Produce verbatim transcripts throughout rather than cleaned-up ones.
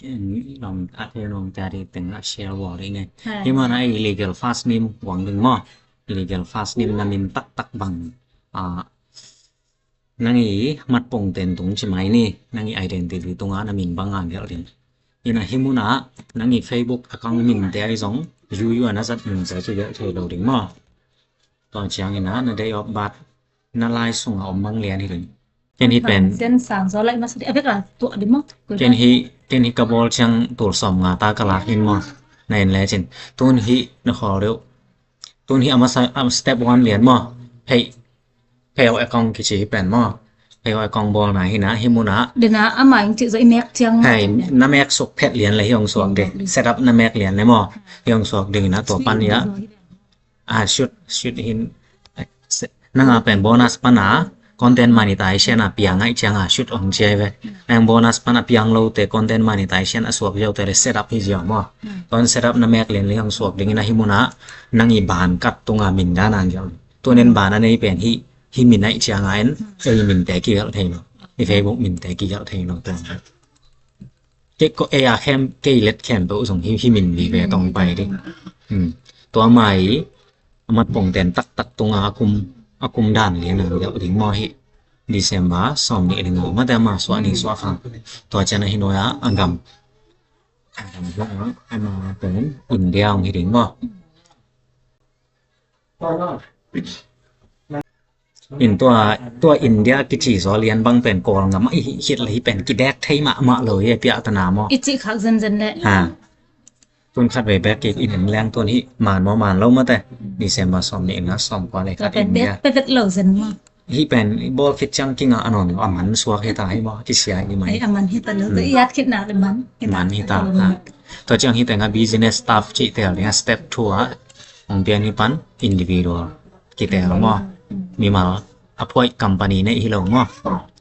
Nong a thei nong tia di teng a share wall di ne. Hi mana illegal first name wang ding maw. Illegal first name na min taktak bang. A nang i mat pong ten tung ci mai ni. Nang i identity tunga na min bang a gelh ding. Ina hi muna nang i Facebook account min te ai zong yu yu ana zat min zat ci gelh thei lo ding maw. Tua ciang ina na date of birth na lai sunga om bang lian hi ding. Ken hi pen. Ken sang zo lai masa di abek a tua di mo. Ken hi, ken hi ka bawl ciang tul sawm nga ta ka lak hin mo. Na en le cin. Tun hi na khawl deuh. Tun hi a masa, a step one lian mo. Hei. Pay account kici hi pen mo. Pay account bawl na hi na hi muna. Dena ama ing ci zo i mek ciang. Hei, na mek suk phet lian le hi ong suak de. Set up na mek lian le mo. Hi ong suak ding na tua pan ya. A shoot, shoot hin. Nanga pen bonus pana content monetization a piang ai cianga shoot ong ciai ve. Nang bonus pana piang lo te content monetization a suak ziau te le set up hi ziau mo. Ton set up na mek len liang suak dingin a hi muna nang i ban kat tunga min dan ang ziau. Tunen ban a nei pen hi, hi min ai cianga en ei min te ki gal thei lo. I Facebook min te ki gal thei lo tuan. Kei ko ei a khem, kei let khem peuh zong hi, hi min li ve tong pai ding. Tua mai a mat pong ten taktak tunga a kum, a kum dan lian a liau ding maw hi. December sawm nih ding a mate ama suah nih suah khang. Tua cian a hi nuai a a gam. A gam hi a ama pen India ong hi ding maw. In tua, tua India kici zaw lian bang pen Kawlngam a i hih khit le hi pen kidek thei mahmah lo hi a piah ta na maw? I cih khak zenzen le. Ha. Tun khat vei bek kik in en leng tun hi man maw man lo mate. December sawm nih nga sawm kua le khat India. Pevet lo zen maw? Hi pen i bawl khit ciang kinga a nawn lo a man suak hi ta hi maw? Kisia hi mai. Ai a man hi ta lo. Tua i at khit nak le man. Man hi ta. Ha. Tua ciang hi teng a business staff cih tel ding a step two a. Hong pian hi pan individual kitel maw. Mimal a phuaih company neih hi lo maw.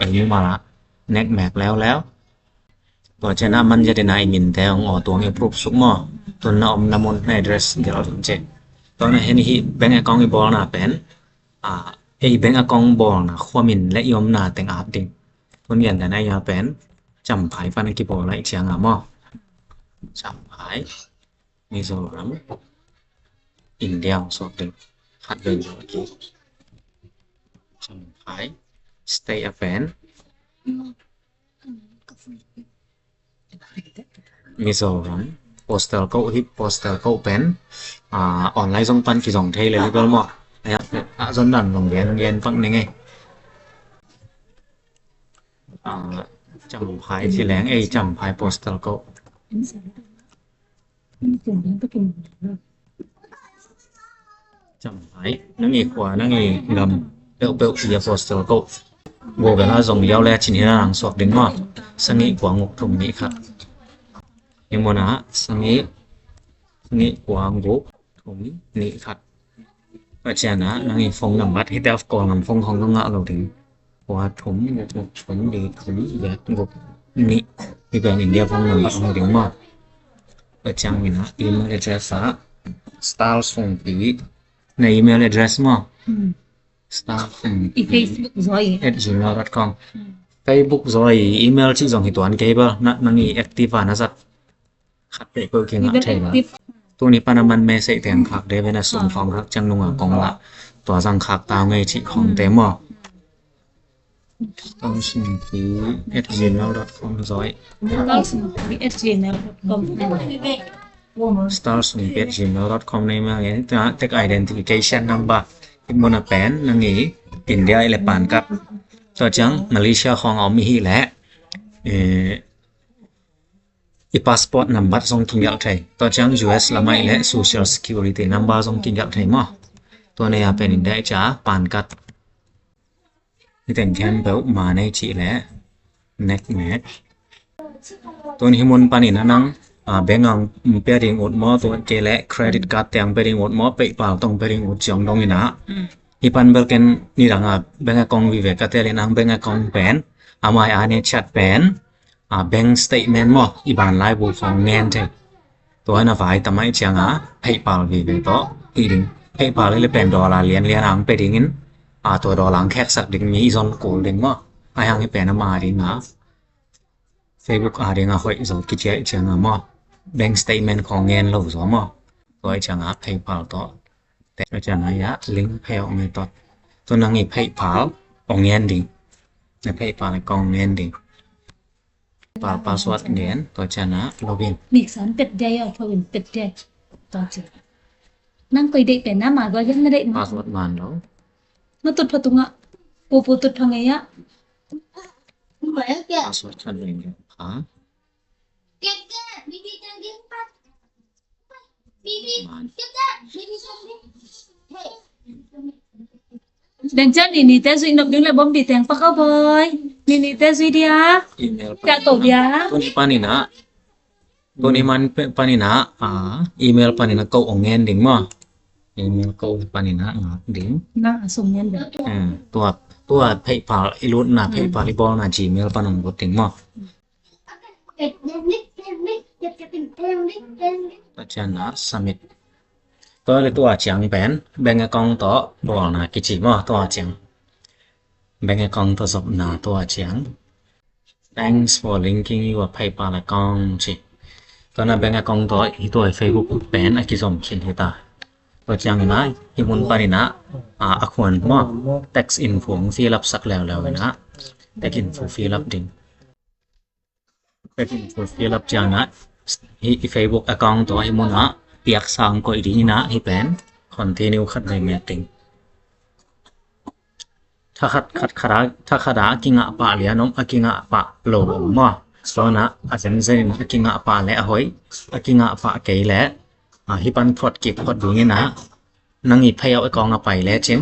Ei mimal a nek mek leuleu. Tua cian a man zatin a i min te hong aw tuang i proof suk maw. Tun na om na mun na address gelh ding ci. Tua na hen hi bank account i bawlna pen. A, ei bank account bawlna khua min le i omna teng at ding. Tun gen dan a i a pen. Champhai pan a kibawl a i ciang a maw. Champhai. Mizoram, India hong suak ding khat vei zaw a ki. Champhai state a pen Mizoram, postal code hi, postal code pen online zong pan kizong thei le legal maw. A zon dan zong gen gen pak ning ei. Champhai ci leng ei Champhai postal code. Champhai nang i khua nang i gam peuhpeuh i a postal code. Google a zong yau le cin hi na nang suak ding maw. Sangih kua nguk thum nih khat. Hi muna sangih, sangih kua nguk thum nih khat. A cian a nang i phone number hi te of call ngam phone hong ngah lo ding. Kua thum, guk, guk, thum, li, thum, giat, guk, nih. Hi pen India phone number hong ding maw. Tua ciang in a email address a star sungpi na email address maw. Star sungpi. I Facebook zaw i at gmail dot com. Facebook zaw i email ci zong hi tuan kei bel na nang i active a na zat. Khat peuhpeuh kingah thei lo. Tuni pan a man message teng khak de ve na sum khawng khak ciang nunga kong lah. Tua zang khak tau ngei cih khawng te maw. Star sungpi at gmail dot com zaw i. Star sungpi at gmail dot com. Star sungpi at gmail dot com nei mah ngen. Tek identification number. Hi muna pen nang i India i le pan card. Tua ciang Malaysia khawng a om i hi le. I passport number zong kigelh thei. Tua ciang U S lamah i le social security number zong kigelh thei maw. Tua nei a pen in dai ca pan card. Hi teng khempeuh ma nei cih le nek mek. Tun hi mun panin a nang bank ang pia ding ut maw, tua kei le credit card te ang pia ding ut maw, PayPal tong pia ding ut ciang dong in a. Hi pan bel ken nidang a bank account vive ka tel in ang bank account pen a mai a ne chat pen. A bank statement maw i ban laibu khawng ngen thei. Tua na vai tamai cianga PayPal vive tawh hi ding. PayPal hi le pen dollar lianlian ang pe dingin a tua dollar ang kheksak ding mi i zon kul ding maw. Ai hang hi pen a ma ding a. Facebook a ding a hoih zaw kici ahih ciangin maw, bank statement khawng ngen lo zaw maw. Tua ahih ciangin PayPal tawh, tua ciangin a link payout method, tua nang i PayPal ong ngen ding. Na PayPal kong ngen ding. PayPal password ngen, tua ciangin login. Nik san pet dia ya, tho in pet dia. Tua ciangin nang koi deih pen na ma gua yan na deih ma. Password man lo. Ma tut pha tunga. Pu pu tut pha ngai ya. Password khat ngen. Ha? Deng ciang nini te zui nop ding le bom bi teng pak a boy. Nini te zui dia. Email. Tua to dia. Tuni panin a, tuni man panin a, email panin a ko ong ngen ding maw. Email ko panin a ngak ding. Na a sum ngen ding. Tua, tua PayPal i lutna, PayPal i bawlna Gmail pan ong lut ding maw. Tua ciangin submit. Tua le tua ciang pen bank account tawh bawlna kici maw, tua ciang. Bank account tawh zopna tua ciang. Thanks for linking your PayPal account ci. Tua na bank account tawh i tua Facebook pen a kizom khin hi ta. Tua ciangin a, hih mun panin a, a khuan maw, tax info fill up sak leuleu in a, tax info fill up ding. Tax info fill up ciangin a, hih i Facebook account tawh hih mun a piak sang koih ding in a, hih pen continue khat vei mek ding. Thakhat khat khat a, thakhat a kingah pah lian om, a kingah pah lo om maw. Tua na a zenzen in a kingah pah le a hoih, a kingah pah kei le, a, hih pan phot kik phot ding in a, nang i payout account a pai le cin,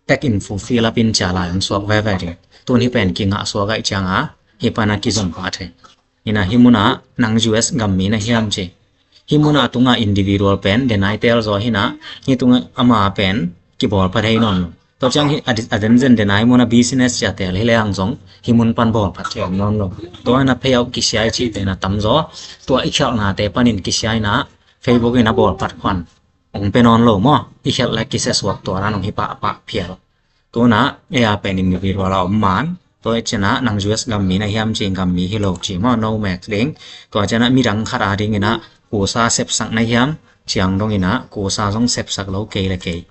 tax info fill up in cia lai ong suak veve ding. Tun hih pen kingah suak ahih ciangin hih pan a kizom pah thei. Hi na hih mun a nang U S gam mi na hiam ci. Hih mun a tunga individual pen deny tel zaw hi na, hih tunga ama pen kibawl pha thei nawn lo. Tua ciang hih a zenzen deny mun a business cia tel hi le ang zong hih mun pan bawl pha thei nawn lo. Tua na payout kisia i cih pen a tam zaw. Tua i khialhnate panin kisia in a Facebook in a bawl phat khuan ong pe nawn lo maw. I khialh le kisia suak tua na nong hi pahpah phial. Tun a, ei a pen individual a om man. Tua i cin a nang U S gam mi na hiam ci, gam mi hi lo ci maw, no mek ding. Tua cin a midang khat a ding in a kusa sepsak na hiam, ciang dong in a kusa zong sepsak lo kei le kei.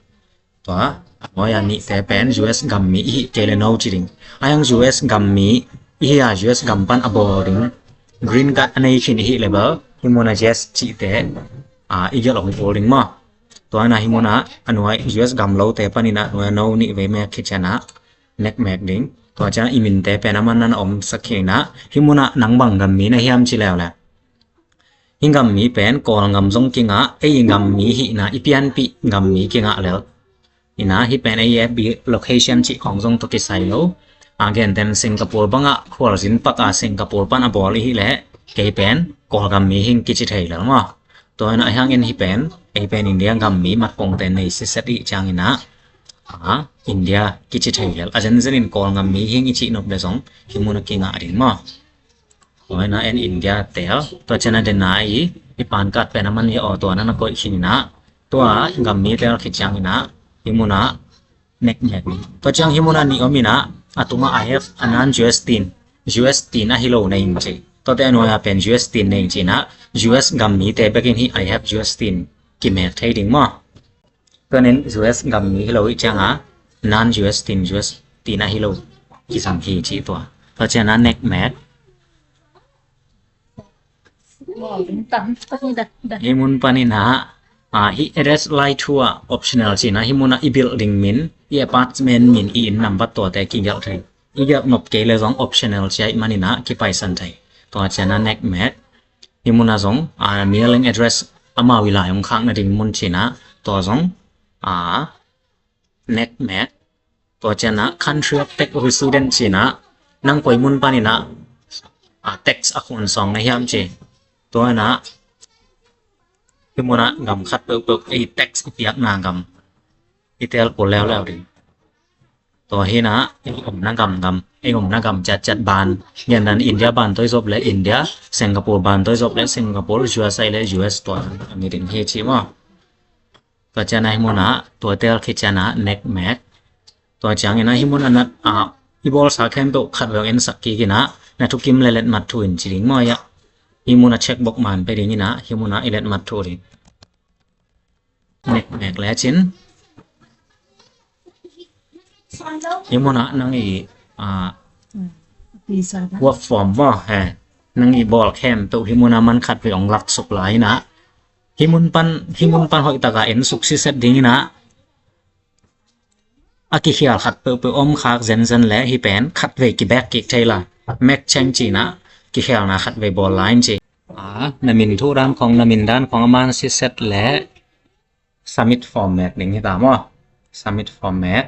Tua a nuai a nihte pen U S gam mi i hi kei le no ci ding. A hiang U S gam mi i hi a, U S gam pan a bawl ding, green card a nei khin i hi le bel, hih mun a yes cihte a i gelh ong bawl ding maw. Tua na hih mun a a nuai U S gam lote panin a nuai a no nih vei mek khit ciang a next mek ding. Tua ciang i minte pen a man nan a om sak khin in a, hih mun a nang bang gam mi na hiam ci leuleu. Hih gam mi pen Kawl gam zong kingah, ei gam mi hihna i pianpih gam mi kingah lel. Hi na hih pen ei F B location cih khong zong tawh kisai lo. A gentehna Singapore bangah khualzin pak a Singapore pan a bawl i hi leh kei pen Kawl gam mi hing kici thei lel maw. Tua hi na a hiang en hih pen ei pen India gam mi mat kongte nei siset i ciang in a, a, India kici thei lel. A zenzen in Kawl gam mi hing i cih nop le zong hih mun a kingah ding maw. Tua hi na en India tel. Tua ciang a dena i, i pan card pen a man hi aw, tua na na koih khin in a, tua gam mi tel khit ciang in a, hih mun a next mek ni. Tua ciang hih mun a nih om in a, a tungah I have a non-U S tin, U S tin a hi lo na ing ci. Tua te a nuai a pen U S tin na ing ci in a, U S gam mite bekin hih I have U S tin kimek thei ding maw. Tua nen U S gam mi hi lo i ciang a, non-U S tin, U S tin a hi lo kizang hi ci tua. Tua ciang a next mek. Hih mun panin a, a, hih address lai thu a optional ci in a, hih mun a i building min, i apartment min, i inn number tuate kigelh thei. I gelh nop kei le zong optional ci ahih manin a kipaisan thei. Tua ciang a next mek. Hih mun a zong, a, mailing address amau i lai hong khakna ding mun ci in a, tua zong, a, next mek. Tua ciang a country of tax resident ci in a, nang koi mun panin a, a, tax a khunsawng na hiam ci. Tua hi na hih mun a gam khat peuhpeuh ei tax i piakna gam i tel kul leuleu ding. Tua hi na ei omna gam gam, ei omna gam ciatciat ban. Gen dan India ban toi zop le India, Singapore ban toi zop le Singapore, U S A le U S tua a mi ding hi ci maw. Tua ciang a hih mun a, tua tel khit ciang a next mek. Tua ciang in a hih mun a nat a, i bawlsa khempeuh khat vei en sak kik in a, Na thukim le letmat thu in ci ding maw ia. Hih munah checkbox man pe ding inah, hih munah i letmat thu ding. Nek mek lecin. Hih munah nang i, ah, work form maw, he. Nang i bawl khempeuh hih munah man khat vei ong laksuk lai inah. Hih mun pan, hih mun pan hoih takah en suk siset ding inah. A kikhial khat peuhpeuh om khak zenzen le hih pen khat vei kibek kik thei lai. Mek cheng cinah kikhialna khat vei bawl lai in ci. A, na min thu dan khong, na min dan khong a man siset le submit form mek ding hi ta maw. Submit form mek.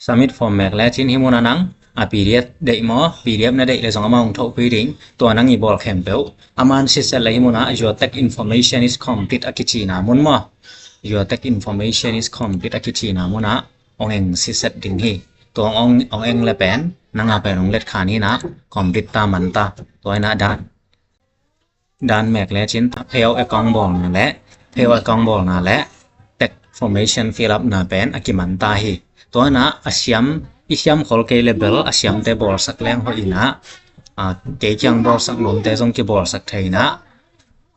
Submit form mek lecin hih munah nang a P D F deih maw, P D F na deih le zong amah ong thohpih ding. Tua nang i bawl khempeuh a man siset le hih munah your tax information is complete a kicina mun maw. Your tax information is complete a kicina munah ong eng siset ding hi. Tua ong, ong eng le pen nang a pen ong let khan inah complete ta man ta. Tua inah dan dan mek lecin payout account bawlna le, payout account bawlna le tax formation fill up na pen a kiman ta hi. Tua inah a siam, i siam khol kei le bel a siamte bawlsak leng hoih inah, a, kei kiang bawlsak nuamte zong kibawlsak thei inah,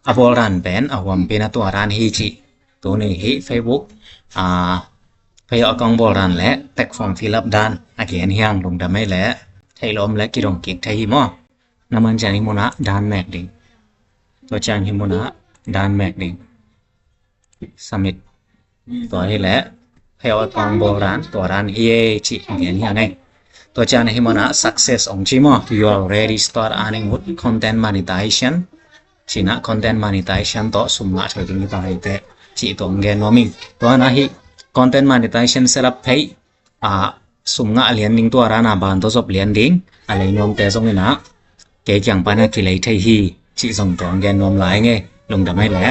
a bawl dan pen a huampi na tua dan hi ci. Tuni hih Facebook, a, payout account bawl dan le tax form fill up dan a gen hi hang. Lungdam ei le, theih lawm le kidong kik thei hi maw. Na man ciang hih munah dan mek ding. Tua ciang hih munah dan mek ding. Submit. Tua hi le payout account bawl dan, tua dan hi e ci gen hi hang ei. Tua ciang hih munah success ong ci maw. You are ready start earning with content monetization. Cinah content monetization tawh sum ngah thei ding hi ta hi teh ci tua ong gen nuam ing. Tua inah hih content monetization setup phei, a, sum ngah a lian ding tua dan a ban tawh zop lian ding a lei nuamte zong inah kei kiang pan a kilei thei hi cih zong tua ong gen nuam lai ing ei. Lungdam ei le.